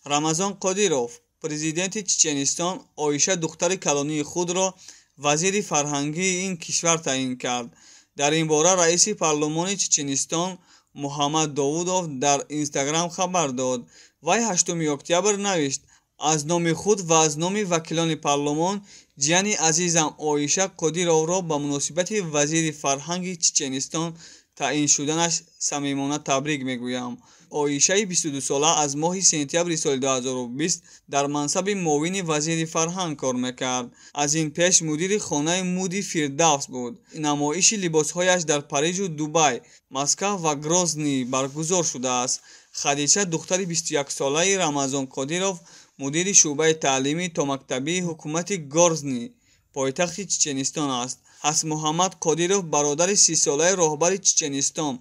Рамазон Қодиров, президенти Чеченистон, Оиша, духтари калонии худро вазири фарҳангии ин кишвар таъин кард. Дар ин бора раиси парлумони Чеченистон Муҳаммад Довудов дар Инстаграм хабар дод. Вай 8 октябр навишт: аз номи худ ва аз номи вакилони парлумон ҷияни азизам Оиша Қодировро ба муносибати вазири фарҳанги Чеченистон таъин шуданаш самимона табрик мегӯям. Оишаи 22сола аз моҳи сентябри соли 2020 дар мансаби муовини вазири фарҳанг кор мекард. Аз ин пеш мудири хонаи муди Фирдавс буд. Намоиши либосҳояш дар Парижу Дубай, Москав ва Грозний баргузор шудааст. Хадича, духтари 21солаи Рамазон Қодиров, мудири шӯъбаи таълими томактабии ҳукумати Грозний, пойтахти Чеченистон аст. Ҳасмуҳаммад Қодиров, бародари 30солаи роҳбари Чеченистон,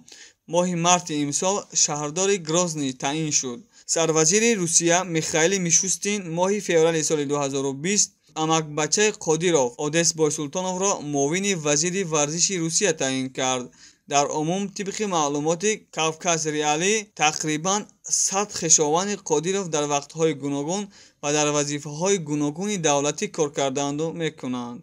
моҳи марти имсол шаҳрдори Грозний таъин шуд. Сарвазири Русия Михаил Мишустин моҳи феврали соли 2020 амакбачаи Қодиров Одес Бойсултоновро муовини вазири варзиши Русия таъин кард. Дар умум, тибқи маълумоти Кавказ Реали, тақрибан 100 хешовани Қодиров дар вақтҳои гуногун ва дар вазифаҳои гуногуни давлатӣ кор кардаанду мекунанд.